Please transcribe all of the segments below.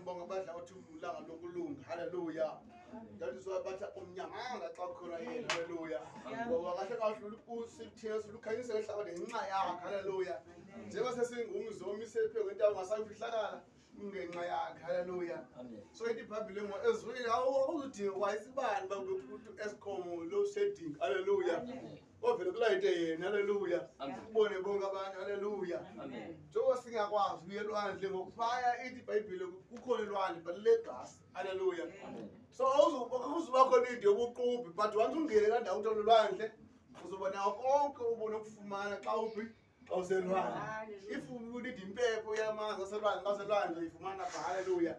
Bonke abadla othi ulanga lokulunga. Haleluya. That is why bathi umnyamanga xa kukhona yena. Haleluya. Ngoba kahle kahle usithina silukhanyisela ehlabathini ngenxa yakhe. Haleluya. Njengoba sesingumzi omise phezu kwentaba ungasafihlakala ngenxa yakhe. Haleluya. So ithi ibhayibhile ngo ezulwini awuzudinga kwa isibani bakuthi Eskom load shedding. Haleluya. Ovele kulayite yena. Haleluya. Ubone bonke abantu. Haleluya. Njengoba singakwazi ukuya elwandle ngokuphaya ithi ibhayibhile kukhona elwandle but legasi. Haleluya. So awuzuba khona into yobuqubhi but once ungene la ndawo kuthiwa lolwandle uzoba nawo konke ubona ukufumana xa uphi xa uselwandle. If unid impepho yamanzi aselwandle xa uselwandle uyifumana pha. Haleluya.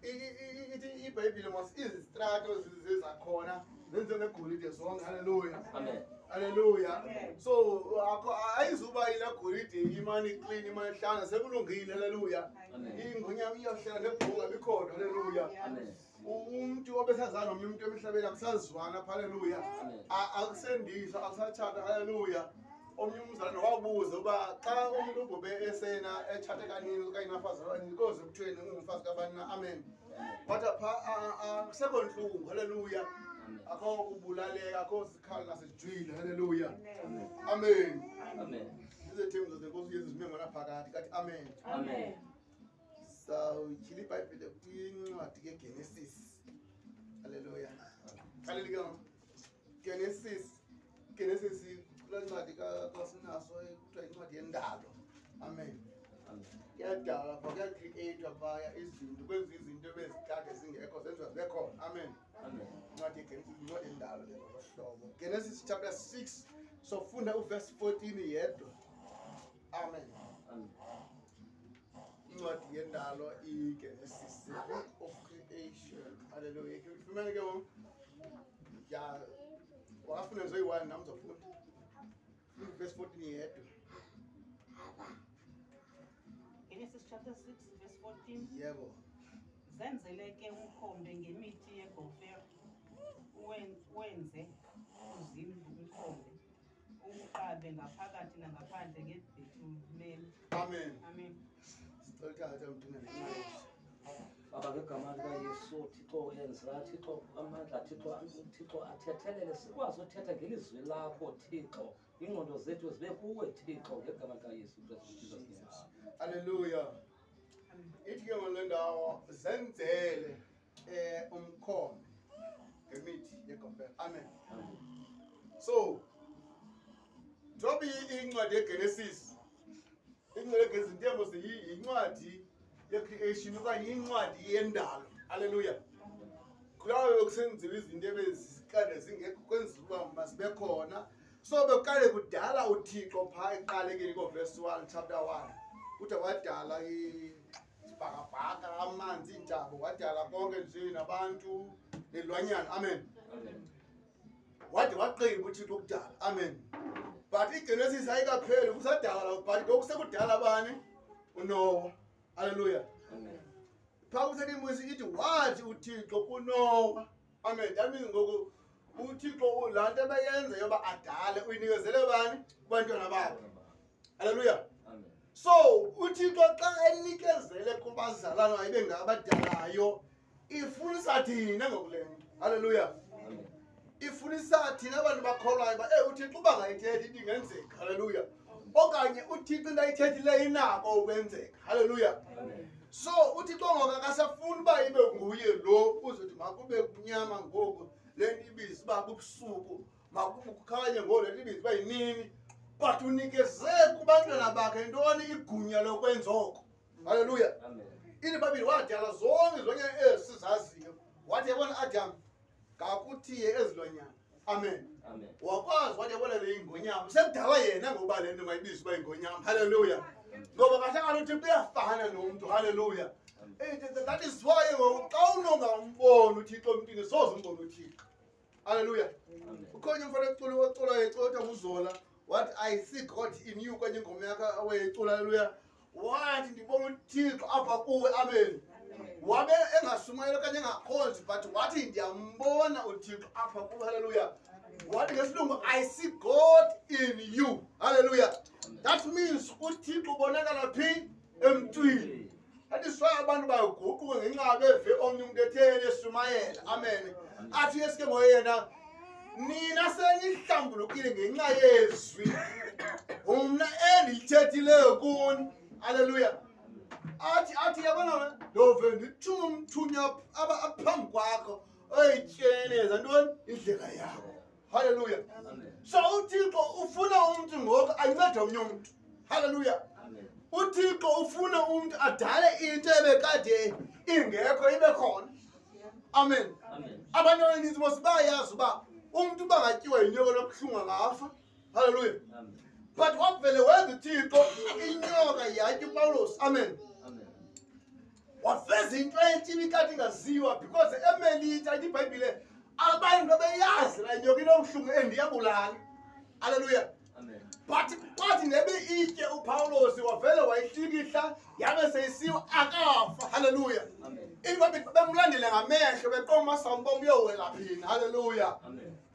Ithi ibhayibhile mos izitrato zezakhona zenziwe ngegolide zonke. Haleluya. Haleluya. So akho ayizuba ila golide imane clean imane hlala sekulungile. Haleluya. Ingonyama iyohlela nebhunga likhona. Haleluya. Umuntu obesazana nomnye umuntu emhlabeni akusazwana. Haleluya. Akusendiswa akusatshata. Haleluya. Omnye umzalwane wabuza uba xa umuntu ubhubhe esena etshate kanini okanye nafazi abanini koze kuthweni ungumfazi kabani na. Amen. Kodwa pha akusekho ntlungu. Haleluya. Akho kubulaleka, akho sikhalo nasijwile. Haleluya. Amen. Izethembiso zenkosi uYesu zime ngonaphakade. Kathi amen. Amen. Sawutyhila iBhayibhile kwincwadi keGenesis. Haleluya. Haleluya. Genesis. Genesis kulaa ncwadi kaSinaso kuthiwa incwadi yendalo. Amen. Kuyadalwa pha, kuyacreatwa phaya izinto, kwenziwa izinto ebezikade zingekho zenziwa zibe khona. Amen. Incwadi yeGenesis, incwadi yendalo ke ngokohlobo. Genesis chapter 6 sofunda uverse 14 yedwa. Amen. Incwadi yendalo iGenesis, the book of creation. Hallelujah. Ifumene ke ngoku. Ya wakafunda nje oyi-1 nam uzofunda. Verse 14 yedwa. Genesis chapter 6 verse 14. Yebo. Zenzele ke umkhombe ngemithi yegofere, wenze uzindlu umkhombe, uwuqabe ngaphakathi nangaphandle ngebhethumeli. Amen. Amen. Sicela uthathe umdinga ngenxa. Baba, ngegama likaYesu, Thixo, yenza, Thixo, amandla, Thixo, Thixo athethelele sikwazi uthetha ngelizwi lakho, Thixo. Ingqondo zethu zibe kuwe, Thixo, ngegama likaYesu Kristu. Jesus name. Hallelujah. Ithi ke ngale ndawo zenzele umkhombe ngemithi yegofela. Amen. So njengoba incwadi yeGenesis, incwadi yeGenesis njengoba yincwadi ye-creation okanye incwadi yendalo. Hallelujah. Kulawo bekusenziwa izinto ebezikade zingekho kwenziwa uba mazibe khona. So bekuqale kudala uThixo phaa ekuqalekeni koverse 1 chapter 1. Uthi wadala isibhakabhaka, amanzi, iintaba, wadala konke nje nabantu nezilwanyana. Amen. Wade waqimba uThixo ukudala. Amen. But iGenesis ayikapheli kusadala, but ngoku sekudala bani? uNoah. Hallelujah. Phaa kuselimwisi ithi wathi uThixo kuNoah. Amen. That means ngoku uThixo laa nto ebeyenza yoba adale uyinikezele bani? Kubantwana bakhe. Hallelujah. So uThixo xa enikezele kubazalwane waye ngabadalayo ifunisa thina ngokule nto. Hallelujah. Ifunisa thina abantu bakholwayo uba uThixo uba ngayithethi into ingenzeka. Hallelujah. Okanye uThixo into ayithethileyo inako ukwenzeka. Hallelujah. So uThixo ngoku akasafuni uba ibe nguye lo uzothi makube kumnyama ngoku, le nto ibiza uba bubusuku, makukhanye ngoku, le nto ibiza uba yimini. But unikeze kubantwana bakhe ntoni? Igunya lokwenza oko. Hallelujah. Ithi babili wadala zonke izilwanyana esizaziyo. Wathi yabona Adam ngakuthiye ezilwanyana. Amen. Wakwazi wathi yabona le ingonyama. Sekudala yena ngokuba le nto mayibize uba ingonyama. Hallelujah. Ngoba kahle kahle uThixo uyafana nomntu. Hallelujah. That is why ngoku xa unongamboni uThixo emntwini soze umbone uThixo. Hallelujah. Ukhona umfana ecula wacula ecula nguZola. Wathi, "I see God in you," kwenye ingoma yakhe awayecula. Hallelujah. Wathi ndibona uThixo apha kuwe. Amen. Wabe engashumayeli okanye engakhonzi but wathi ndiyambona uThixo apha kuwe. Hallelujah. Wathi ngesilungu, "I see God in you." Hallelujah. That means uThixo ubonakala phi? Emntwini. That is why abantu bayoguquka ngenxa beve omnye umntu etheni eshumayela. Amen. Athi Yesu ke ngoyena nina senihlambulukile ngenxa yezwi umna endilithethileyo kuni. Haleluya. Athi athi yabona wena ndove ndithuma umthunywa aphambi kwakho oyityeneza ntoni indlela yakho. Haleluya. So uThixo ufuna umntu ngoku ancede omnye umntu. Haleluya. UThixo ufuna umntu adale into ebekade ingekho ibe khona. Amen. Abantu abaninzi mos bayazi uba umntu uba ngatyiwa yinyoka lobuhlungu angafa. Haleluya. But wavele wenza uThixo inyoka yatya uPawulos. Amen. Wafeza into entsha ibikade ingaziwa because emelita ithi iBhayibhile abantu babeyazi laa nyoka inobuhlungu and iyabulala. Haleluya. But kwathi nebe itye uPawulos wavele wayihlikihla yabe seyisiwa akafa. Haleluya. Into bemlandele ngamehlo beqoma sawuba uyowela phina. Haleluya.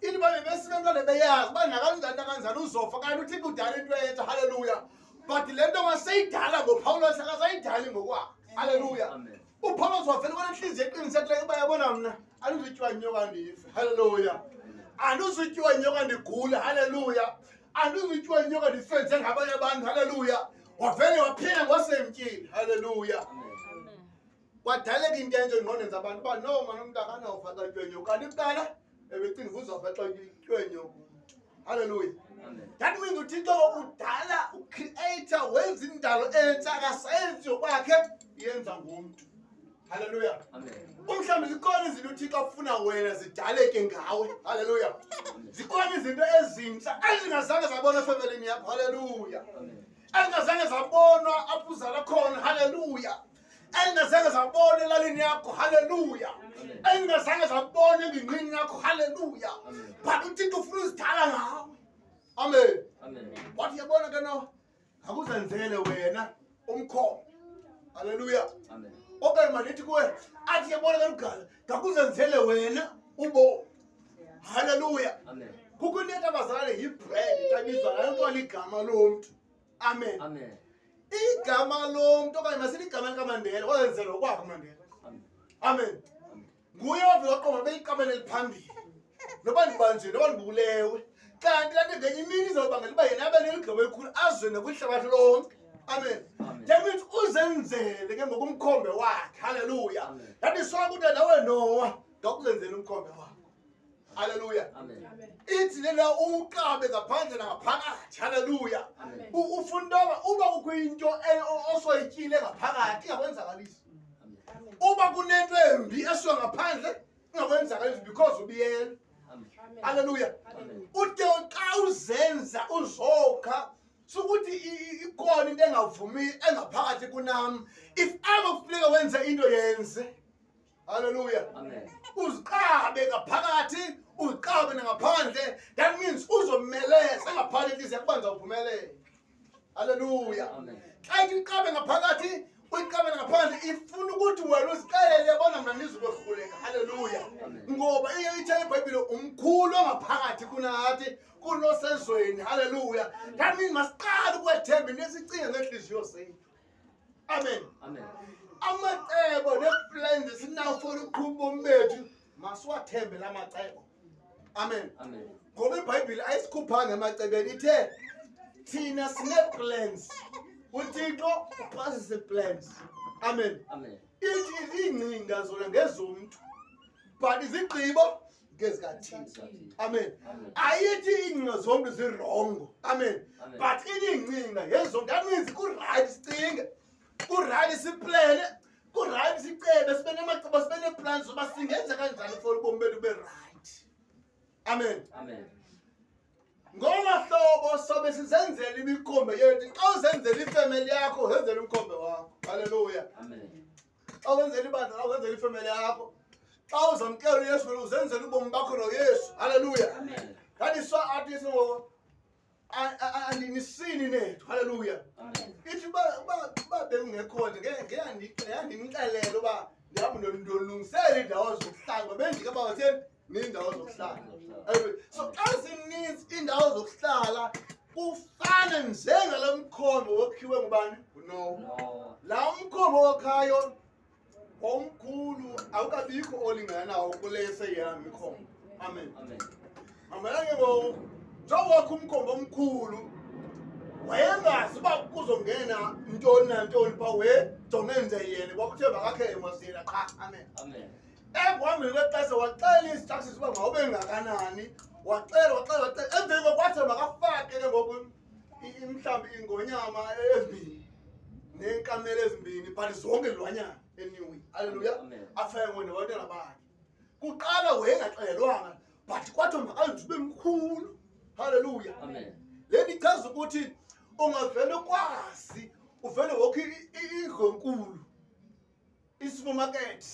Into babe besibemlande beyazi uba nakanjani nakanjani uzofa kanti uThixo udala into entsha. Haleluya. But le nto waseyidala ngoPawulos akasayidali ngokwakhe. Haleluya. UPawulos wavele kwanentliziyo eqinisekileyo uba yabona mna andizutyiwa yinyoka ndife. Haleluya. Andizutyiwa yinyoka ndigule. Haleluya. Andizutyiwa yinyoka ndife njengabanye abantu. Haleluya. Wavele waphila ngosemtyini. Haleluya. Kwadaleka into entsha engqondweni zabantu uba no mani umntu akanawufa xa etyiwe yinyoka. Kanti kuqala ebecinga uzofa xa etyiwe yinyoka umntu. Haleluya. That means uThixo udala ucreator wenza indalo entsha akasayenzi ngokwakhe yenza ngumntu. Haleluya. Umhlawumbi zikhona izinto uThixo afuna wena zidaleke ngawe. Haleluya. Zikhona izinto ezintsha ezingazange zabonwa efemelini yakho. Haleluya. Ezingazange zabonwa apho uzala khona. Haleluya. Ezingazange zabonwa elalini yakho. Haleluya. Ezingazange zabonwa engingqini yakho. Haleluya. But uThixo ufuna uzidala ngawe. Amen. Wathi yabona ke no akuzenzele wena umkhombe. Haleluya. Okanye mandithi kuwe athi yabona ke lugala ngakuzenzele wena ubomi. Haleluya. Kukho into ethi abazalwane yibrand xa ibizwa ngayo nto ligama lomntu. Amen. Igama lomntu okanye masithi igama likaMandela wazenzela ngokwakhe uMandela. Amen. Nguye wavele waqonda beyiqabane eliphambili. Noba ndibanjiwe noba ndibulewe. Kanti laa nto ngenye imini izawubangela uba yena abe neligqibo elikhulu azwe nakwihlabathi lonke. Amen. That means uzenzele ke ngokumkhombe wakhe. Haleluya. That is why kuthi nawe Noah ngakuzenzela umkhombe wakho. Haleluya. Ithi lena uqabe ngaphandle nangaphakathi. Haleluya. Ufuna into uba kukho into osoyityile ngaphakathi ingakwenzakalisi. Uba kunento embi esuka ngaphandle ingakwenzakalisi because ubiyele. Haleluya. Ude xa uzenza uzokha sukuthi ikhona into engavumi engaphakathi kunam. If ever kufuneka wenze into yenze. Haleluya. Uziqabe ngaphakathi, uziqabe nangaphandle. That means uzomeleza ngaphandle inhliziyo yakho uba uphumelele. Haleluya. Xa ithi uqabe ngaphakathi, uyiqabe ngaphandle ifuna ukuthi wena uzixelele yabona mna ndizokohluleka. Haleluya. Ngoba iye ithe iBhayibhile umkhulu ongaphakathi kunathi kunosezweni. Haleluya. That means masiqale ukwethemba into esicinga ngeenhliziyo zethu. Amen. Amacebo neeplans esinawo for uqhuba ubomi bethu masiwathembe la macebo. Amen. Ngoba iBhayibhile ayisikhuphanga emacebeni ithe thina sinee-plans. uThixo upasise plans. Amen. Ithi iingcinga zona ngezomntu but izigqibo ngezikaThixo. Amen. Ayithi iingcinga zomntu zirongo. Amen. But ithi iingcinga ngezomntu. That means kurayithi sicinge, kurayithi siplene, kurayithi sicebe, sibe namacebo, sibe nee-plans zoba singenza kanjani for ubomi bethu bube rayithi. Amen. Ngolo hlobo sobe sizenzela imikhombe yethu. Xa uzenzela ifemeli yakho, uzenzela umkhombe wakho. Haleluya. Xa uzenzela ibandla lakho, uzenzela ifemeli yakho. Xa uzamkela uYesu wena uzenzela ubomi bakho noYesu. Haleluya. That is why athi Yesu ngoku andinisini nethu. Haleluya. Ithi uba bekungekho nje ngeyandinixelele uba ndihamba ndolungisela iindawo zokuhlala ngoba bendike uba batheni neendawo zokuhlala. So xa zininzi iindawo zokuhlala kufana njengalo mkhombe wokhiwe ngubani? NguNowa. Laa mkhombe Umkhombe owakhayo wawumkhulu, awukabikho olingana nawo kule seyihamba ikhombe. Amen. Amen. Mamela ke ngoku, njengoba umkhombe omkhulu wayengazi uba kuzongena ntoni nantoni pha, wejonge nje yena kwakuthe makakhe masiyena qha. Amen. Amen. Ekuhambeni kwexesha waxela i-instructions uba mawube ngakanani, waxela waxela waxela, emveni koko kwathiwa makafake ke ngoku mhlawumbi iingonyama ezimbini neenkamela ezimbini, but zonke izilwanyana anyway. Haleluya. Amen. Afake ngoku nabantwana bakhe. Kuqala wayengaxelelwanga, but kwathiwa makayenze ube mkhulu. Haleluya. Amen. Le nto ichaza ukuthi ungavele ukwazi uvele wokhe indlu enkulu, i-supermarket,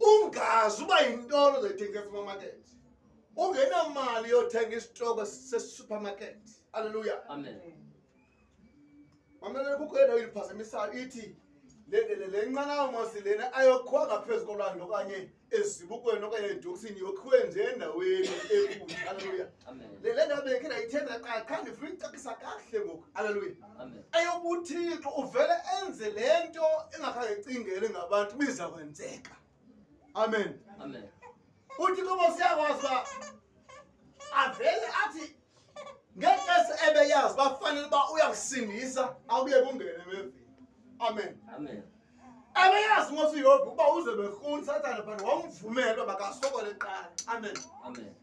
ungazi uba yintoni ozoyithenga e-supermarket, ungenamali yothenga isitoko se-supermarket. Haleluya. Amen. Mamela, kukho endawo iliphazamisayo, ithi le nqanawa mos lena ayokhiwa ngaphezu kolwandle okanye ezibukweni okanye edokisini, yokhiwe nje endaweni ekude. Haleluya. Amen. Le ndawo bendikhe ndayithenga kuqala, khange ndifuna uyicacisa kakuhle ngoku. Haleluya. Amen. Eyobuthixo uvele enze le nto engakhange icingele ngabantu ibiza kwenzeka. Amen. Amen. UThixo mos uyakwazi uba avele athi ngexesha ebeyazi uba fanele uba uyakusindisa akuye kungene emeveni. Amen. Amen. Ebeyazi mos uYobhi uba uze berhuni Sathane, but wamvumela uba makasokole kuqala. Amen. Amen.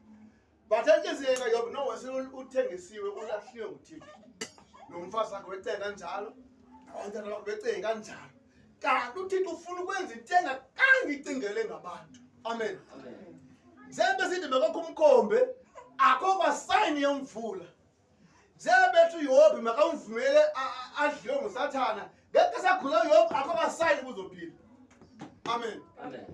But entliziyweni kaYobhi no wase uthengisiwe, ulahliwe nguThixo. Nomfazi wakhe wecinga kanjalo, nabantwana bakhe becinga kanjalo. Kanti uThixo ufuna ukwenza into engakhange icingele ngabantu. Amen. Amen. Njengoba sithi makakho umkhombe, akho kwasayini yemvula. Njengoba bethi uYobhi makamvumele adliwe nguSathana, ngexesha akhula uYobhi akho kwasayini kuzophila. Amen. Amen.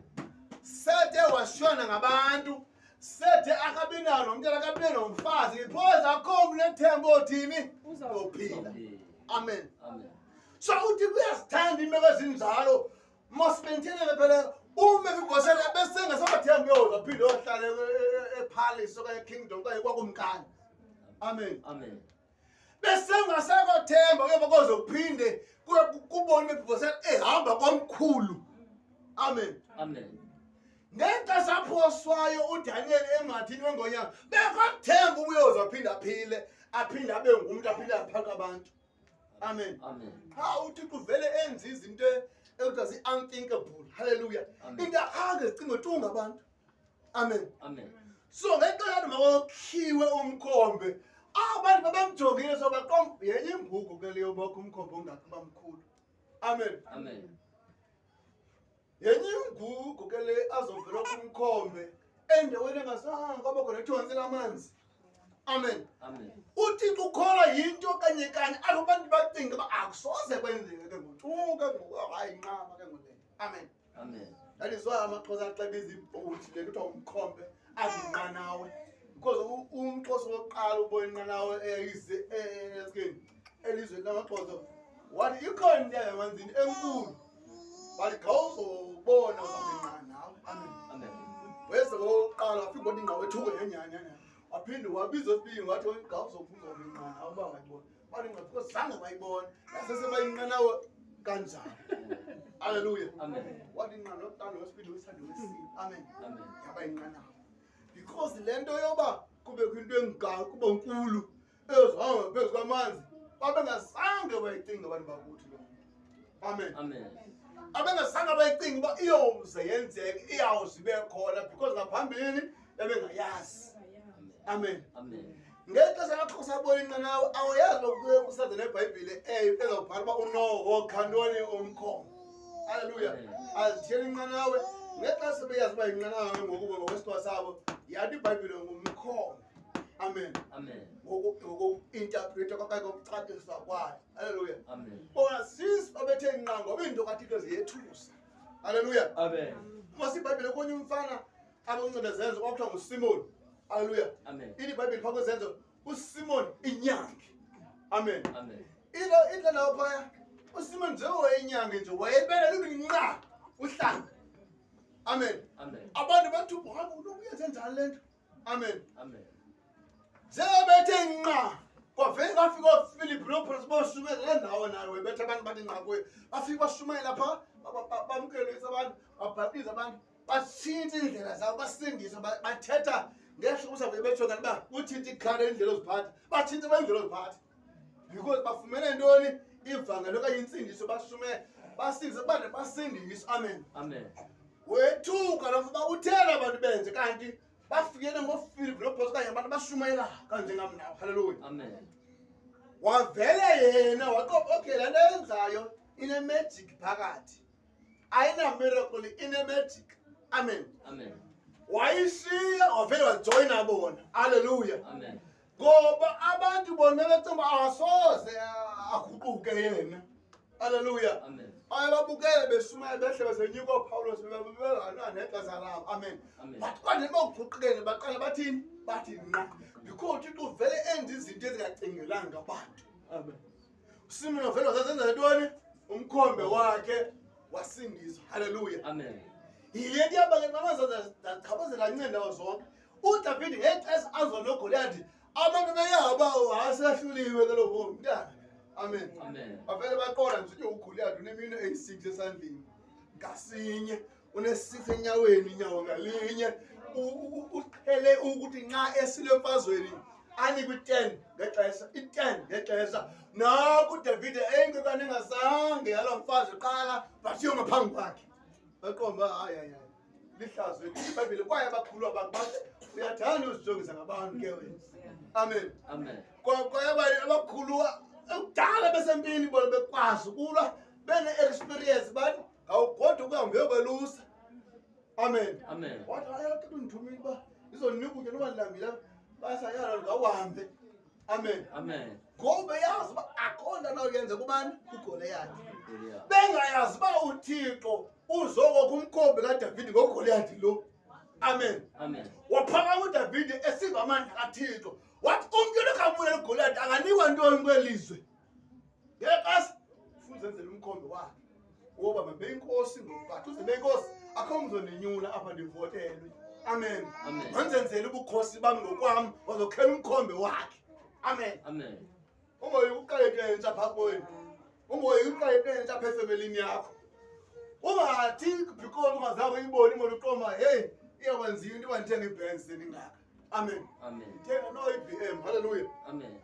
Sede washona ngabantu, sede akabinayo nomntana, akabinayo nomfazi, because akho mntu nethemba othini ophila. Amen. Amen. So uthi kuyazithanda iimeko ezinjalo, masibenthelele phela ume kwigosela besengasabathembi uyoza aphinde yohlala epalace okanye ekingdom okanye kwakumkani. Amen. Amen. Besengasakothemba uyoba kozophinde kubone imefibosela ehamba komkhulu. Amen. Amen. Ngexesha aphoswayo uDaniel emhathini wengonyama, bekathemba ubuyoza aphinde aphile, aphinde abe ngumntu, aphinde aphake abantu. Amen. Amen. Ha, uThixo uvele enze izinto ekuthiwa zii-unthinkable. Hallelujah. Amen. Into akhange zicinge tu ngabantu. Amen. Amen. So ngexesha makokhiwe umkhombe, abantu babemjongile, so baqom yenye ingugu ke leyo bokho umkhombe ongaka uba mkhulu. Amen. Amen. Yenye ingugu ke le azovela kumkhombe endaweni engazange kwaba khona ithontsi lamanzi. Amen. Amen. UThixo ukholwa yinto kanye kanye apho abantu bacinga uba akusoze kwenzeke ke ngoku, ke ngoku hayi inqaba ke ngoku le. Amen. Amen. That is why amaXhosa xa ebiza ibhowuthi le kuthiwa umkhombe athi inqanawe, because umXhosa wokuqala ubona inqanawe eyize elizweni lamaXhosa wathi ikhona into yamanzini enkulu, but khawuzobona uzawuba inqanawe. Amen. Amen. Weze wokuqala wafika ubona ingqawe ethuke yenyanya, waphinde wabiza osibini wathi khawuzobuza inqanawe uba wayibona, bathi ingqawe because zange bayibona yasesebayinqanawe kanjani. Hallelujah. Amen. Wathi inqanawe yokuqala, wesibili, wesithathu, wesine. Amen. Amen. Yaba inqanawe because le nto yoba kubekho into engaka kuba nkulu ezohamba phezu kwamanzi babengazange bayicinga abantu bakuthi loo nto. Amen. Amen. Abengazange bayicinga uba iyowuze yenzeke, iyawuze ibe khona, because ngaphambili bebengayazi. Amen. Amen. Ngexesha kaXhosa abona inqanawe, awayazi uba kuye kusaze nebhayibhile eyo ezawubhala uba uNowa wokha ntoni umkhombe. Haleluya. Amen. Azithiyela inqanawe ngexesha beyazi uba yinqanawe ngoku ngokwesitwa sabo, yathi ibhayibhile ngumkhombe. Amen. Amen. Ngoku-interpreta okanye ngokucaciswa kwayo. Haleluya. Amen. Bona sisi babethe nqa ngoba iinto kaThixo ziyethusa. Haleluya. Amen. Uma sibhayibhile konye umfana abonceda zenzo kwakuthiwa nguSimon. Haleluya. Amen. Ithi ibhayibhile phaa kwezenzo uSimon inyangi. Amen. Amen. Into indlela phaya uSimon nje wayenyangi nje wayebele luthi nqa uhlanga. Amen. Amen. Abantu bathi hayi uyenze njani le nto? Amen. Amen. Njengoba bethe nqa Kwavele kwafika ooFilip noPawulos boshumayela le ndawo nayo webetha abantu bathi nqa kuye. Bafika bashumayela phaa, bamkelisa abantu, babhaptiza abantu, batshintsha iindlela zabo, basindiswa, bathetha ngehlobo usavele betsho ngani uba utshintsha ikhala indlela oziphatha, batshintsha ba indlela oziphatha. Because bafumene ntoni? Ivangeli okanye intsindiso, bashumayela, basindise, bade basindiswe. Amen. Amen. Wethuka lo mfo uba utheni abantu benze kanti bafikele ngoFilip noPawulos okanye abantu abashumayelayo kanjengam nawo. Haleluya. Amen. Wavele yena waqoba, okay, le nto yenzayo ine-magic phakathi, ayina-miracle, ine-magic. Amen. Amen. Wayishiya wavele wajoyina bona. Haleluya. Amen. Ngoba abantu bona becinga uba asoze aguquke yena. Haleluya. Amen. Aye babukele beshumayela behle besenyuka ooPawulos nexesha labo. Amen. Amen. But kodwa eboguqukeni baqala bathini? Bathi nqa. Because uThixo uvele enza izinto ezingacingelanga abantu. Amen. uSimon wavele wazenza ntoni? Umkhombe wakhe wasindiswa. Haleluya. Amen. Yile nto yabangela amazachaphazela ncendawo zonke. uDavide ngexesha azo noGoliyathi, abantu beyaba wasehluliwe ke lo mntana. Amen. Amen. Bavele baqonda nje ukuthi uGoliyathi uneminwe eyi-6 esandleni ngasinye, une-6 enyaweni, inyawo ngalinye. Uqhele ukuthi nxa esile emfazweni anikwe i-10 ngexesha, i-10 ngexesha. Naku uDavide eyinkwenkwana engazange yaloo mfazi qala, but iyo ngaphambi kwakhe. Baqonda uba hayi, hayi, hayi, lihlazo eli. IBhayibhile kwaye abakhulu abantu bathi uyathanda uzijongisa ngabantu ke wena. Amen. Amen. Kwaye abakhulu kudala besempini bona bekwazi ukulwa bene-experience, bathi ngawugodwa ukuhambe uyokwelusa. Amen. Amen. Wathi hayi, xa undithumile uba ndizonika ukutya noba ndilambile, basayala ngawuhambe. Amen. Amen. Ngoba beyazi uba akho nto anawuyenza kubani? KuGoliyathi. Goliath. Bengayazi uba uThixo uzokokha umkhombe kaDavide ngoGoliyathi lo. Amen. Amen. Waphakama uDavide esiva amandla kaThixo. Wathi umntu onokabulala uGoliyathi anganikwa ntoni kwelizwe? Ngexesha ufuna uzenzela umkhombe wakhe. Woba mabe inkosi ngoku, uze be inkosi, akho mntu uzondinyula apha ndivotelwe. Amen. Amen. Mandizenzele ubukhosi bam ngokwam, wazokhela umkhombe wakhe. Amen. Amen. Ungoyiki uqala into entsha phaa kowenu. Ungoyiki uqala into entsha apha efemelini yakho. Ungathi because ungazange uyibone imoto uqoma, hey, iyakwenziwa into uba ndithenge iBenz sendingaka. Amen. Amen. Thenga no i-BM. Hallelujah. Amen.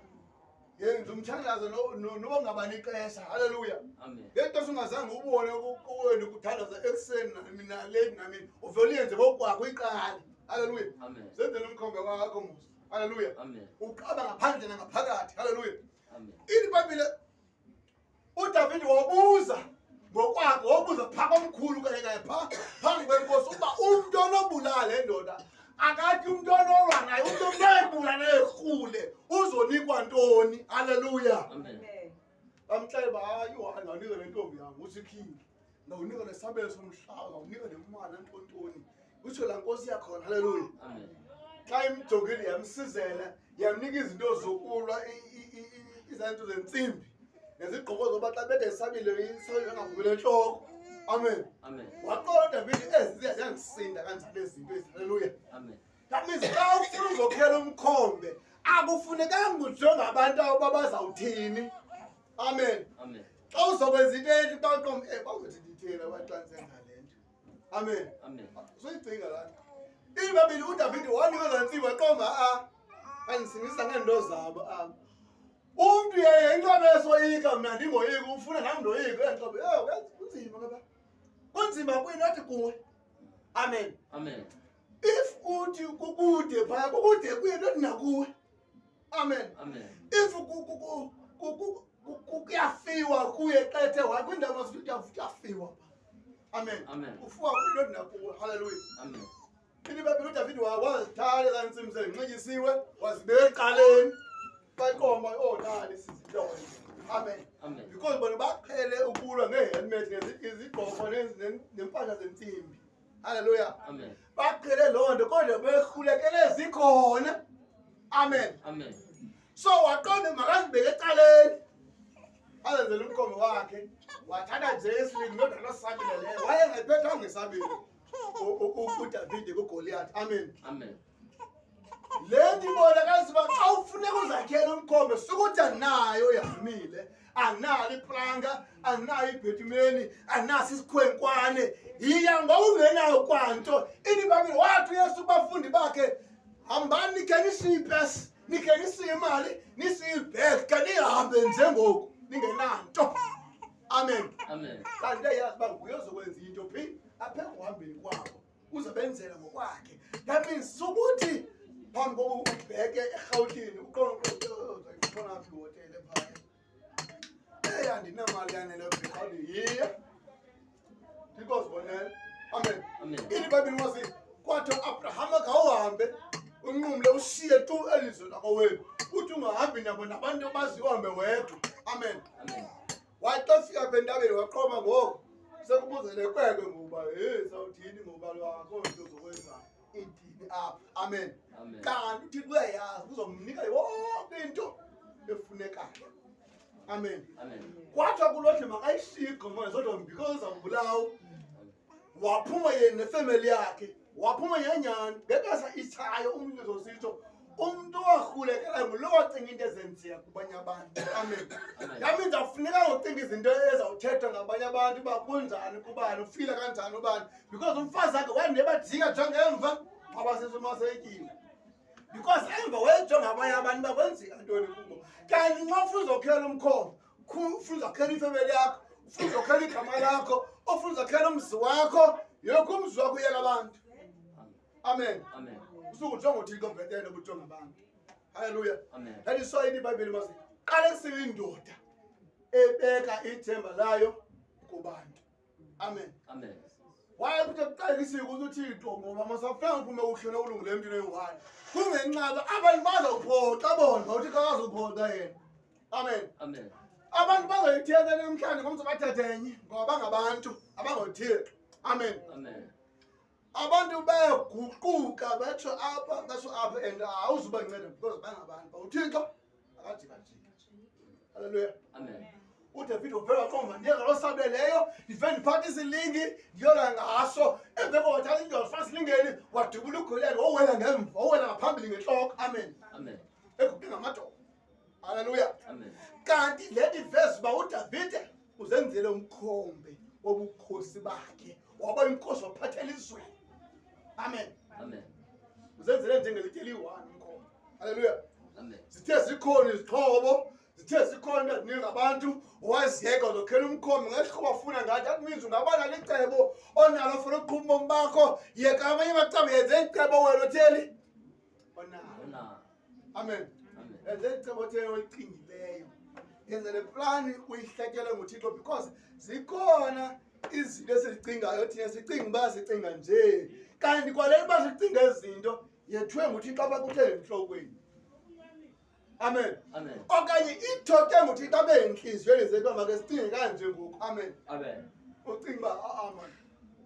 Yenza umthandazo noba ungabani ixesha. Hallelujah. Amen. Ngexesha ungazange ubone kowenu kuthandaza ekuseni nalate namini, uvele uyenze ngokwakho uyiqale. Hallelujah. Amen. Zenzele umkhombe wakho mos. Hallelujah. Amen. Uqaba ngaphandle nangaphakathi. Hallelujah. Amen. Ithi iBhayibhile uDavide wabuza ngokwakhe, wabuza phaa komkhulu kanye kanye phaa phambi kwenkosi uba umntu onobulala le ndoda, akathi umntu onolwa naye, umntu onoyibulala naye uzonikwa ntoni? Hallelujah. Amen. Bamxelela uba hayi, uhayi, ngawunika le ntombi yam, utsho iking, ngawunika nesabelo somhlaba, ngawunika nemali nantontoni, utsho laa nkosi yakhona. Hallelujah. Amen. Xa imjongile yamsizela, yamnika izinto zokulwa, izinto zentsimbi nezigqoko zoba xa bede isabile, isabile engaphumeli entloko. Amen. Amen. Waqonda Davide, ezi ziyandisinda kanjani ezi zinto ezi. Hallelujah. Amen. That means xa ufuna uzokhela umkhombe, akufunekanga ujonge abantu abo bazawuthini. Amen. Amen. Xa uzokwenza into entle, xa uqonda, bazothi nditheni abantu xa ndisenza le nto. Amen. Amen. Soyicinga laa nto. IBhayibhile uDavide wanikwa ezaa ntsimbi, waqonda, a-a, bandisindisa ngeento zabo aba. Umntu yeye into abesoyika, mna ndingoyiki, ufuna nam ndoyike. Uyandiqonda, yho, kunzima ke pha. Kunzima kuye not kuwe. Amen. Amen. If uthi kukude phaya, kukude kuye not nakuwe. Amen. Amen. If kuyafiwa kuye xa ethe waya kwindawo masithi kuyafiwa pha. Amen. Amen. Kufiwa kuye not nakuwe. Hallelujah. Amen. Ithi iBhayibhile uDavide wazithatha ezaa ntsimbi sezinxityisiwe, wazibeka ecaleni. Baqoma, oh, nali sizinto. Amen. Amen. Because bona baqhele ukulwa ngehelmet, izigqoko nempahla zentsimbi. Hallelujah. Amen. Baqhele loo nto, kodwa behlulekele zikhona. Amen. Amen. So waqonda makazibeke ecaleni, azenzele umkhombe wakhe. Wathatha nje isilingi nodwa losabile leyo. Wayengayiphethanga isabile uDavide kuGoliath. Amen. Amen. Le nto ibonakalisa uba xa ufuneka uzakhele umkhombe sukuthi andinayo yamile, andinalo iplanga, andinayo ibhetimeni, andinaso isikhwenkwane. Yiya ngokungenayo kwanto. Ithi ibhayibhile wathi uYesu kubafundi bakhe, hambani nikhe nishiye ipesi, nikhe nishiye imali, nishiye ibhegi, khe nihambe nje ngoku ningenanto. Amen. Amen. Kanti uyayazi uba nguye ozokwenza into phi apha ekuhambeni kwabo, uzobenzela ngokwakhe. That means sukuthi phambi kokuba ubheke eRhawutini uqonde ukhona phi ihotele phaya, eyi andinamali yaneleyo bhekani, yiya Thixo zibonele. Amen. Amen. Ithi ibhayibhile masi kwathi uAbraham khawuhambe unqumle ushiye tu elizwe lakowenu, uthi ungahambi nabo nabantu obaziyo, uhambe wedwa. Amen. Amen. Wathi xa fika apha entabeni waqoma ngoku sekubuzele kwekwe ngokuba heyi sawuthini ngoba lwakho nto zokwenza idini apha. Amen. Amen. Kanti uThixo uyayazi uzomnika yonke into efunekayo. Amen. Amen. Kwathiwa kuLothi makayishiye igomora Sodom because uzawubulawa. Waphuma yena nefemeli yakhe, waphuma nyenyani ngexesha itshayo umntu uzositsho umntu owakhulekela ngulo wacinga into ezenzeka kubanye abantu. Amen. Amen. That means awufuneka ucinga izinto ezawuthethwa ngabanye abantu uba kunjani kubani, ufila kanjani ubani, because umfazi wakhe wandebajika njengemva abasesemasetyile, because emva wayejonga abanye abantu uba kwenzeka ntoni kubo. Kanti nxa ufuna uzokhela umkhondo, ufuna uzokhela ifemeli yakho, ufuna uzokhela igama lakho, ufuna uzokhela umzi wakho, yokho umzi wakho uyeka abantu. Amen. Amen. Usuke ujonga uThixo bhetele ubujonga abantu. Haleluya. Amen. That is why ibhayibhile masi qalekisiwe indoda ebeka ithemba layo kubantu. Amen. Amen. Waye kuthi kuqalekisiwe ukuthi uThixo ngoba masafuna uphume kuhle ulungile emntwini oyi-one, kungenxa yoba abantu bazawuphoxa bona, uThixo akazuphoxa yena. Amen. Amen. Abantu bazoyithetha namhlanje, ngomso bathethe enye, ngoba bangabantu abangoThixo. Amen. Amen. Abantu bayaguquka, batsho apha, batsho apha, and awuzubanceda because bangabantu, but uThixo akajikajiki. Halleluya. Amen. UDavid uvele waqomba, ndiye ngaloo sable leyo, ndive ndiphatha isilingi ndiyola ngaso. Emva koko wathatha indoda wafaka esilingeni, wadubula uGoliyati, wowela ngemva, wowela ngaphambili ngentloko. Amen. Amen. Eguqe ngamadolo. Halleluya. Amen. Kanti le nto iveza uba uDavide uzenzele umkhombe wobukhosi bakhe, waba inkosi, waphathela izwe. Amen. Amen. Uzenzele njengelitye eliyi-one umkhombe. Halleluya. Amen. Zithe zikhona izixhobo, zithe zikhona into eziningi abantu, waziyeka zokhela umkhombe ngehlobo afuna ngathi. That means ungaba nalo icebo onalo ofuna ukuqhuba ubomi bakho, yeka abanye abacebo, yenze icebo wena otheli onalo. Ona. Amen. Amen. Yenze icebo otheli olicingileyo, yenze le plani uyihlatyelwe nguThixo, because zikhona izinto esizicingayo thina, sicinga uba sicinga nje, kanti kwale uba sicinga ezi zinto yethiwe nguThixo apha kuthe entlokweni. Amen. Amen. Okanye ithote nguThixo abe entliziyweni zethu uba make sicinge kanje ngoku. Amen. Amen. Ucinga uba a-a mani,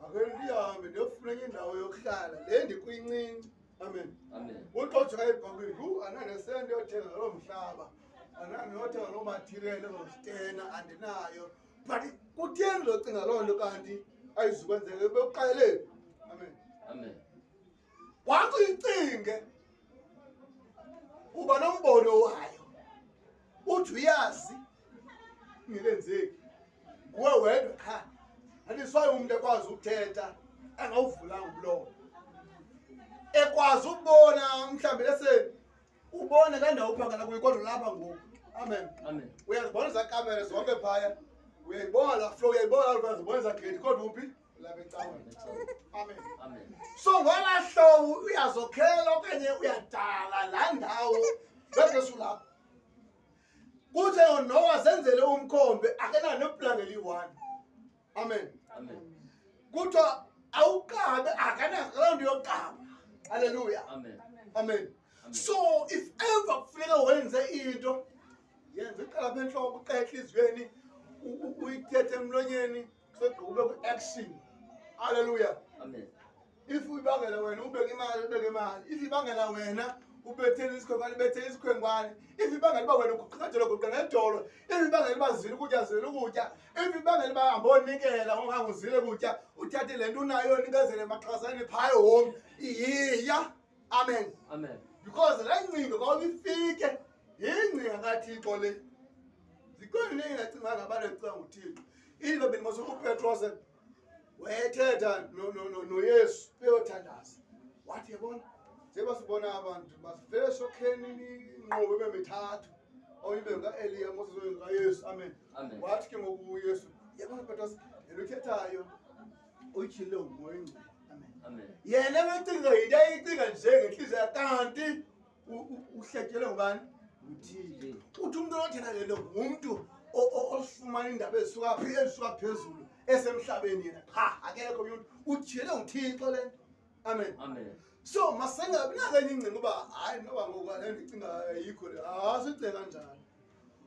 ake ndihambe ndiyofuna enye indawo yokuhlala, le ndikwincinci. Amen. Amen. Uxotsha ebhankini, yhu, andinanesenti yothenga loo mhlaba, andinanothenga loo mathiriyeli ezozitena, andinayo. But kutheni locinga loo nto kanti ayizukwenzeka bekuqaleleni? Amen. Amen. Once uyicinge uba nombono wayo, uthi uyazi ingekenzeki, nguwe wedwa qha. Andiswayo umntu ekwazi ukuthetha engawuvulanga umlomo, ekwazi ukubona mhlawumbi lese ubone le ndawo uphangela kuyo, kodwa lapha ngoku. Amen. Amen. Uyazibona ezaa kamera zonke phaya, uyayibona laa flow, uyayibona laa, uyazibona ezaa grade, kodwa uphi? Lapha ecaweni. Amen. Amen. So ngolaa hlobo uyazokhela okanye uyadala laa ndawo ngexesha ulapho. Kuthe uNowa zenzele umkhombe, akenayo neplanga eliyi-one. Amen. Amen. Kuthiwa awuqabe, akanaloo nto yoqaba. Halleluya. Amen. Amen. So if ever kufuneka wenze into, yenze iqala apha entloko, uqala entliziyweni, uyithethe emlonyeni, segqiba ube kwi-action. Halleluya. Amen. If uyibangela wena ubeke imali, ubeke imali. If ibangela wena ubethele isikhwenkwane, ubethele isikhwenkwane. If ibangela uba wena uguqa ngedolo, guqa ngedolo. If ibangela uba zile ukutya, zile ukutya. If ibangela uba hamba onikela ungange uzile kutya, uthathe le nto unayo onikezele emaxhaseni phaya home, yiya. Amen. Amen. Because laa ngcinga kwawubifike yingcinga kaThixo le. Zikhona into engacinga ngabantu ecinga nguThixo. Into bendimose uPetros wayethetha noYesu beyothandaza. Wathi yabona njengoba sibona abantu masivele sokheni inqobo ibe mithathu omnye ibe ngukaEliya, Moses omnye ngukaYesu. Amen. Amen. Wathi ke ngoku uYesu, yabona Petros, le nto uthethayo uyityhilile nguMoya oyiNgcwele. Amen. Amen. Yena ebecinga yinto ayicinga nje ngentliziyo kanti uhletyelwe ngubani? NguThixo. Uthi umntu onothetha le nto ngumntu osifumana iindaba ezisuka phi, ezisuka phezulu esemhlabeni yena qha akekho omnye umntu utyhilwe nguThixo le nto. Amen. Amen. So masingabi nakenye ingcinga uba hayi noba ngoku le ndicinga ayikho le. Hayi sicinge kanjalo.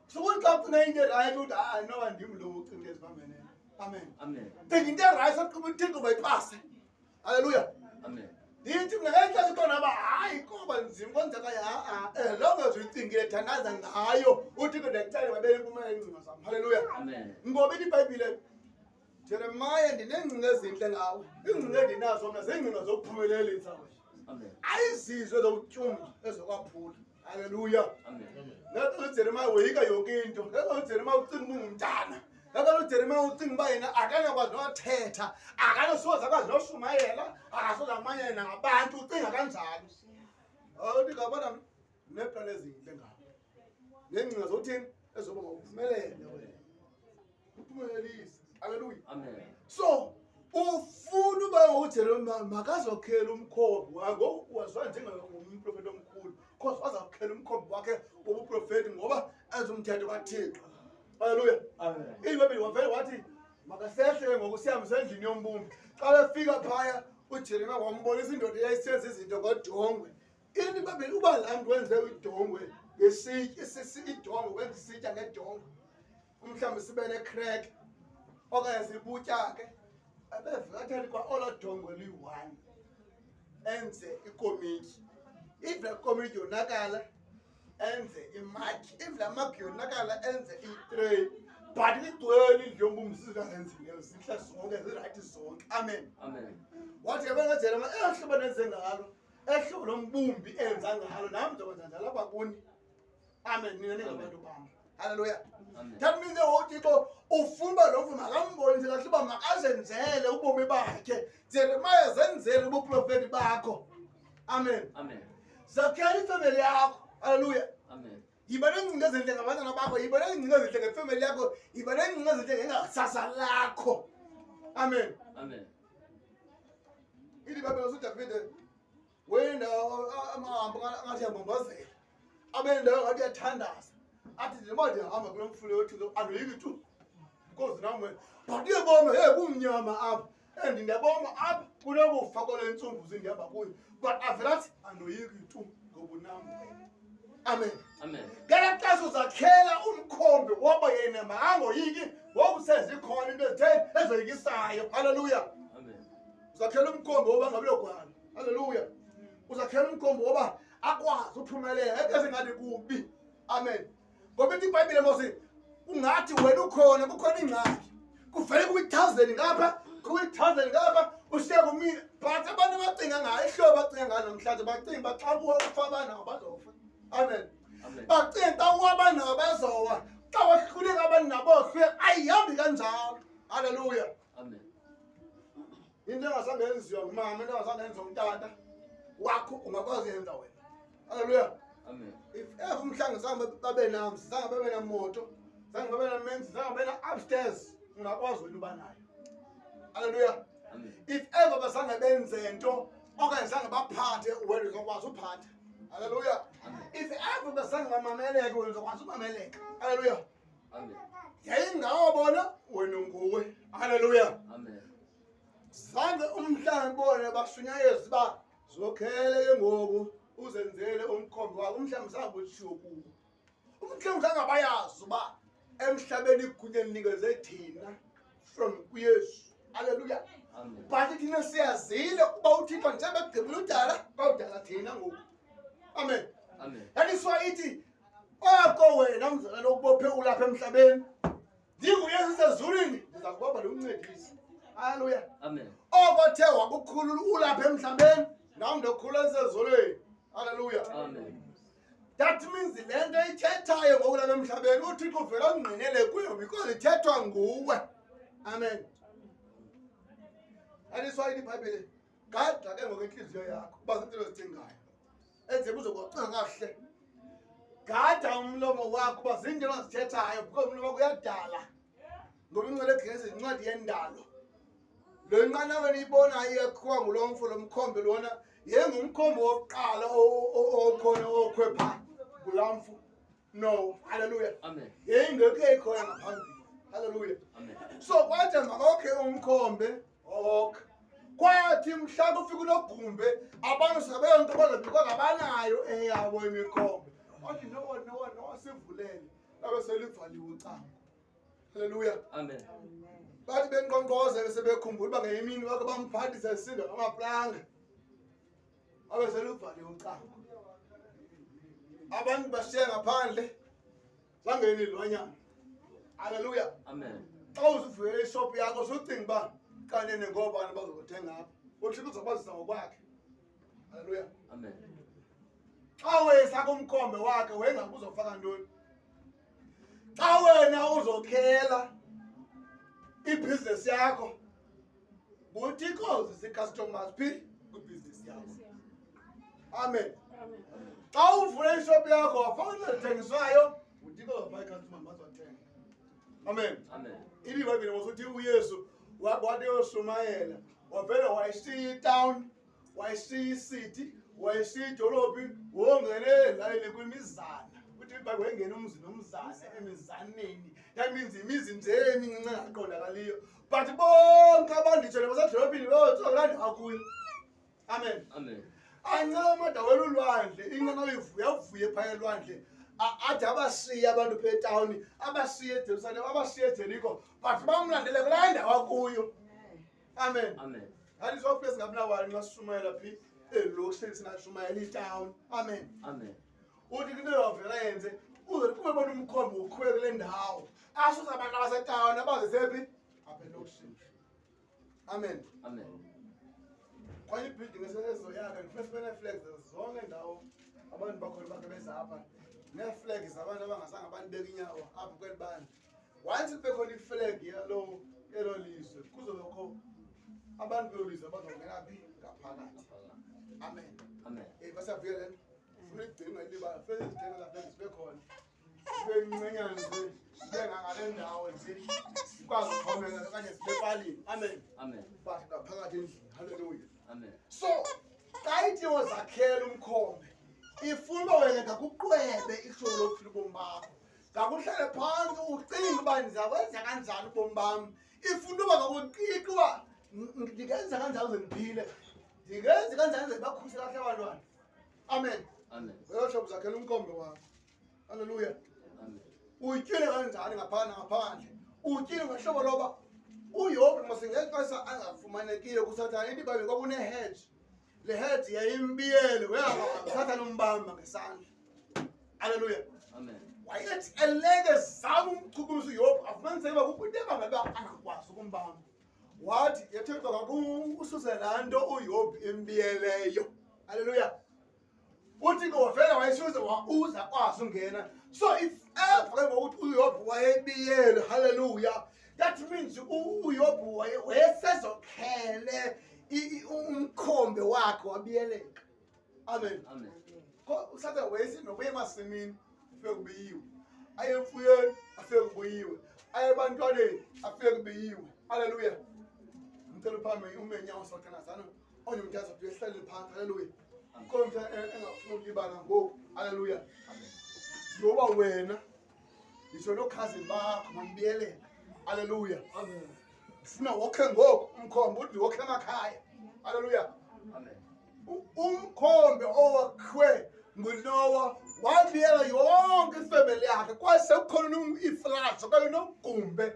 Sukuthi xa ucinga into erayithi uthi hayi noba ndim lo ucinga ezibambeneyo. Amen. Amen. Cinga into erayithi soqhuba uThixo bayipase. Haleluya. Amen. Ndithi mna ngeli xesha uqonda uba hayi koba nzima kwenzeka ha-a as long as uyicingile thandaza ngayo uThixo ndiyakucela mabele impumelelo iingcinga zam. Haleluya. Amen. Ngoba ithi iBhayibhile Jeremiah ndineengcinga ezintle ngawe. Iingcinga endinazo mna ziingcinga zokuphumelelisa wena. Amen. Ayizizo ezokutyumba ezokwaphula. Haleluya. Amen. Ngeke uJeremiah woyika yonke into. Ngeke uJeremiah ucinga uba ungumntana. Ngeke uJeremiah ucinga uba yena akanakwazi nothetha, akanosoze akwazi noshumayela, akasoze amanyane nangabantu, ucinga kanjalo. Awuthi ngabona neeplani ezintle ngawe. Neengcinga zokuthini? Ezoba mawuphumelele wena. Uphumelelise. Haleluya. Amen. So ufuna uba ngokuJeremiah makazokhela umkhombi wakhe waziwa njengomprofeti omkhulu cause wazakukhela umkhombi wakhe wobuprofeti ngoba enza umthetho kaThixo. Haleluya. Amen. IBhayibhile wavele wathi makasehle ke ngoku sihambe sendlini yombumbi. Xa befika phaya uJeremiah wambonisa indoda eyayisenza izinto ngodongwe. Into iBhayibhile uba laa mntu wenze idongwe ngesitya, idongwe wenza isitya ngedongwe. Umhlawumbi sibe necrack okanye sibutyake ebevela atheni kwa olo dongwe luyi-one enze ikomityi. If laa komityi yonakala enze imakhi, if laa makhi yonakala enze itreyi. But igcwele indlu yombumbi zizinto azenzileyo zintle zonke, zirayithi zonke. Amen. Amen. Wathi ke bengajela elo hlobo nenze ngalo, ehlobo lombumbi enza ngalo, nam ndizokwenza njalo apha kuni. Amen. Nina ningabantu bam. Haleluya. Amen. That means uThixo ufuna uba lo mntu makambonise kahle uba makazenzele ubomi bakhe. Jeremiah zenzele ubuprofeti bakho. Amen. Amen. Zakhela ifemeli yakho. Haleluya. Amen. Yiba neengcinga ezintle ngabantwana bakho, yiba neengcinga ezintle ngefemeli yakho, yiba neengcinga ezintle ngengakusasa lakho. Amen. Amen. Ithi iBhayibhile uDavide wendawo amahambo ngathi uyambombozela, abe nendawo ngathi uyathandaza, athi njengoba ndihamba kulo mfula yoThixo andoyiki tu because nam wena but uyabona hey kumnyama apha and ndiyabona apha kunokufa kwale ntsumbu ndihamba kuyo but avele athi andoyiki tu ngoba unam wena. Amen. Amen. Ngela xesha uzakhela umkhombi woba yena makangoyiki ngoku sezikhona into ezitheni ezoyikisayo. Haleluya. Amen. Uzakhela umkhombi woba angabi logwala. Haleluya. Uzakhela umkhombi woba akwazi uphumelela eke singathi kubi. Amen. Ngoba ithi iBhayibhile mose ungathi wena ukhona kukhona ingxaki. Kuvele kuyi-1000 ngapha, kuyi-1000 ngapha, ushiye kumile. But abantu abacinga ngayo, ihlobo abacinga ngayo namhlanje bacinga uba xa kuwa ufa abanawo bazofa. Amen. Amen. Bacinga xa kuwa abanawo bazowa. Xa wahluleka abantu nabo bohluleka, ayihambi kanjalo. Haleluya. Amen. Into engazange yenziwa ngumama, into engazange yenziwa ngutata wakho ungakwazi yenza wena. Haleluya. Amen. If ever umhlango zange babe namzi, zange babe namoto, zange babe namenzi, zange babe na upstairs, ungakwazi wena uba nayo. Haleluya. Amen. If ever bazange benze nto okanye zange baphathe, wena uzokwazi uphatha. Haleluya. Amen. If ever bazange bamameleke, wena uzokwazi umameleka. Haleluya. Amen. Yayingawo bona, wena unguwe. Haleluya. Amen. Zange umhlambi bona bashunyayezwa uba zokhele ke ngoku uzenzele umkhombi wakho. Umhlambi zange utshiwo kuwo. Umhlambi zange bayazi uba emhlabeni igunya linikeze thina from kuYesu. Haleluya. Amen. But thina siyazile uba uThixo njengoba egqibile udala, kwawudala thina ngoku. Amen. Amen. That is why ithi oko wena mzalwane okubophe ulapha emhlabeni, ndinguYesu sezulwini, ndiza kubamba ndikuncedise. Haleluya. Amen. Oko the wakukhulula ulapha emhlabeni, nam ndokhulula ndisezulwini. Haleluya. Amen. That means le nto ithethayo ngoku lana emhlabeni uThixo uvela ungqinele kuyo because ithethwa nguwe. Amen. That is why iBhayibhile gada ke ngoku intliziyo yakho uba zinto ozicingayo enzela uzokucinga kakuhle. Gada umlomo wakho uba zinto ozithethayo because umlomo wakho uyadala. Ngoba incwadi yeGenesis yincwadi yendalo. Le nqanawa eniyibonayo iyakhiwa ngulo mfo lo mkhombe lona yengumkhombe wokuqala okhona okhwe pha ngulaa mfo. No, haleluya. Amen. Yayingekho eyikhona ngaphambili. Haleluya. Amen. So kwathi makokhe umkhombe wokha. Kwathi mhla kufika unogumbe abantu sebeyontokoza because abanayo eyabo imikhombe. Wathi Nowa, Nowa, Nowa sivulele. Labe selivaliwe ucango. Haleluya. Amen. Bathi benkqonkqoza bese bekhumbula uba ngenye imini bake bamphathisa isindo ngamaplanga. Abe seluvaliwe ucango. Abantu bashiya ngaphandle zangena izilwanyana. Haleluya. Amen. Xa uzivulele ishophu yakho sucinga uba kanene ngoobani bazokuthenga apha. UThixo uzobazisa ngokwakhe. Haleluya. Amen. Xa wayesakha umkhombe wakhe wayengabe uzofaka ntoni? Xa wena uzokhela ibhizinesi yakho nguThixo uzisa ii-customers phi kwibhizinesi yakho. Amen. Xa uvule ishophu yakho wafaka into ezithengiswayo nguThixo uzofaka ii-customers bazothenga. Amen. Amen. Ithi iBhayibhile ngosuthi uYesu wathi uyoshumayela wavele wayishiya itown, wayishiya icity, wayishiya idolophi, wongena ezilalini kwimizana. Uthi iBhayibhile wayengena umzi nomzana emizaneni. That means imizi nje emincinci engaqondakaliyo. But bonke abantu nditsho nabasedolophini bayothiwa kulaa ndawo akuyo. Amen. Amen. Ancama adawela ulwandle, inqanawa ivuyavuye phaya elwandle. Ade abashiye abantu pha etawuni, abashiye eJerusalem, abashiye eJeriko, but bamlandele kulaa ndawo akuyo. Amen. Amen. That is why singabinawali nxa sishumayela phi elokishini, singashumayela itawuni. Amen. Amen. Uthi into yovela yenze uze kube bona umkhombe uqhubeke kule ndawo, asuse abantu abasetawuni abazise phi apha elokishini. Amen. Amen. Kwaye ibuilding esezoyakha ndifuna sibe nee-flags zonke ndawo abantu bakhona bakhe bezapha, nee-flag zabantu abangazange balibeka inyawo apha kweli bandla. Once kube khona iflag yalo elo lizwe, kuzobekho abantu belo lizwe abazongena phi ngaphakathi. Amen. Amen. Basavuya le nto funa igcina ungayilibala, funeka izithenga za flag zibe khona, zibe ncinanyana nje, zibe ngangale ndawo nje, zikwazi ukuxhomeka okanye zibe palini. Amen. Amen. But ngaphakathi endlini. Haleluya. Amen. So xa ithi wozakhela umkhombe, ifuna uba wena ngakuqwebe ihlobo lokuphila ubomi bakho, ngakuhlale phantsi ucinge uba ndizakwenza kanjani ubomi bam. Ifuna uba ngakuqiqe uba ndingenza kanjani uze ndiphile, ndingenza kanjani uze ndibakhuse kahle abantwana. Amen. Amen. Wena uzakhela umkhombe wakho. Haleluya. Amen. Utyile kanjani ngaphandle ngaphandle? Utyile ngehlobo loba uYobhi masingexesha angafumanekiyo kuSathane, ithi iBhayibhile kwakune-hedge. Le hedge yayimbiyele, uSathane umbamba ngesandla. Haleluya. Amen. Wayethi eleke zama umchukumisa uYobhi, afumaniseke uba kukho into ebangela uba angakwazi ukumbamba. Wathi yethe kakususe laa nto uYobhi embiyeleyo. Haleluya. Uthi ke wavela wayisuza uza kwazi ungena. So if ever ke ngokuthi uYobhi wayebiyele, haleluya, that means uYobhi wayesezokhele umkhombe wakhe wabiyeleka. Amen. Amen. uSathane wayesithi nokuya emasimini afike kubiyiwe, aye emfuyweni afike kubuyiwe, aye ebantwaneni afike kubiyiwe. Haleluya. Ngicela uphambe ume nyawo sothandazana onye umntu azothi ehlaleni phantsi. Haleluya. Khona umntu engafuni ukulibala ngoku. Haleluya. Ngoba wena nditsho nookhazini bakho mandibiyelela. Haleluya. Amen. Ndifuna wokhe ngoku umkhombe, uthi wokhe emakhaya. Haleluya. Amen. Umkhombe owakhiwe nguNowa wabiyela yonke ifemeli yakhe, kwaye sekukhona iifloods okanye unogumbe,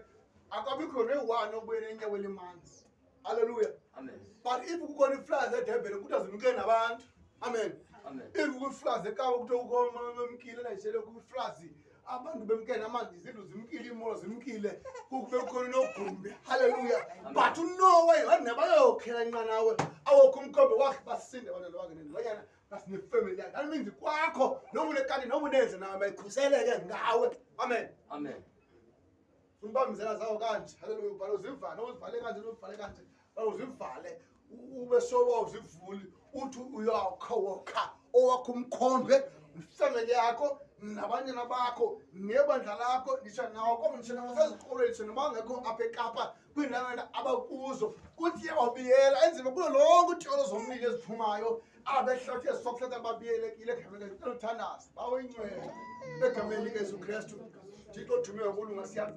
akabikho neyi-one obuyele enyaweni elimanzi. Haleluya. Amen. But if kukhona iifloods eDurban kuthiwa zimke nabantu. Amen. Amen. If kukho-floods eKapa kuthiwa kukho bemkile, eNigeria kukho-floods, abantu bemke namanzi, izindlu zimkile, iimoto zimkile, kube kukhona unogumbe. Haleluya. But uNowa wathi nabayokhela inqanawe, awokho umkhombe wakhe, basinde abantwana bakhe nezilwanyana. Plus nefemeli yakhe. That means kwakho noba unekati noba unenze nayo mayikhuseleke ngawe. Amen. Amen. Funa uba mzela zawo kanje. Haleluya. Ubhale uzivale, uzivale kanje, uzivale kanje. Uzivale ube soba uzivuli uthi uyakha wokha owakho umkhombe ifemeli yakho nabanyana bakho nebandla lakho nditsho nawo kodwa nditsho nabasezikolweni nditsho nabangekho apha eKapa kwiindawo abakuzo kuthi iyawabiyela enzima kulo lonke utyolo zomlilo eziphumayo abehlathi ezisokuhlatha babiyelekile egameni lothandaza bawuyingcwele egameni likaYesu Kristu. Thixo othumiwe kulunga siya.